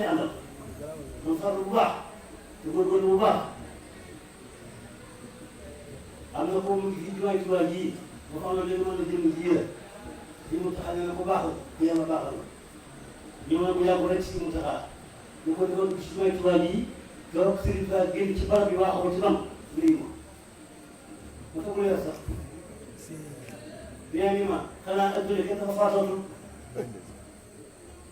lay àndal man farlu bu baax te góorgóorlu bu baax am na ko mu ngi fi jumaay Tuubaa ji ba xam ne dañu mën a jëm ji la si mu taxaa ne na ko baax la te yàlla baaxal la ñu mën bu yàggu rek si mu taxaa ñu ko defoon si jumaay Tuubaa ji donc Serigne Ba génn ci barab bi waaxoo ci man léegi ma tax mu leer sax bien ni ma xanaa adduna kenn dafa faatootul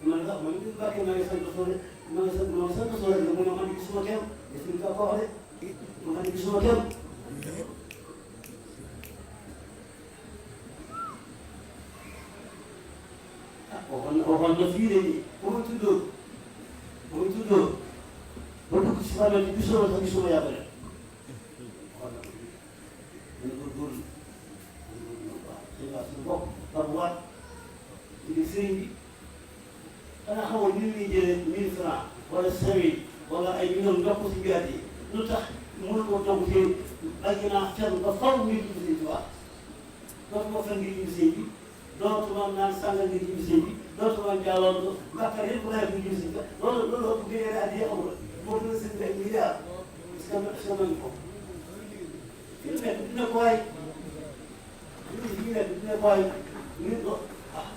man sax man mii Mbacke maa ngi sant Soore maa ngi sant Soore rek mu ne man gisuma kenn gis nga ko wax de man gisuma kenn ah waxoon na fii de ba ma tuddoo ba dugg si famille bi gisuma sax gisuma yàggale waxoon na ko ñu góorgóorlu waaw suñu bopp ba bu waat ci sëriñ bi xanaa xamoon ñu ngi jëlee 1000 francs wala 5000 wala ay millions jox ko si biir yi lu tax mënu ko jox ci bàyyi naa fenn ba faw ngir jëm sëñ Tuubaa dootuma fen ngir jëm sëñ bi dootuma naan sàngal ngir jëm sëñ bi dootuma jàlloon bàkkaar yëpp laay ngir jëm sëñ bi loolu ëpp génne at yi amul moo gën a sëñ bi ay milliards est-ce que nañ ko fi mu nekk dina ko waay fi mu nekk dina ko waay ngir ko ah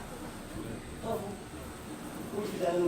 foofu ci daal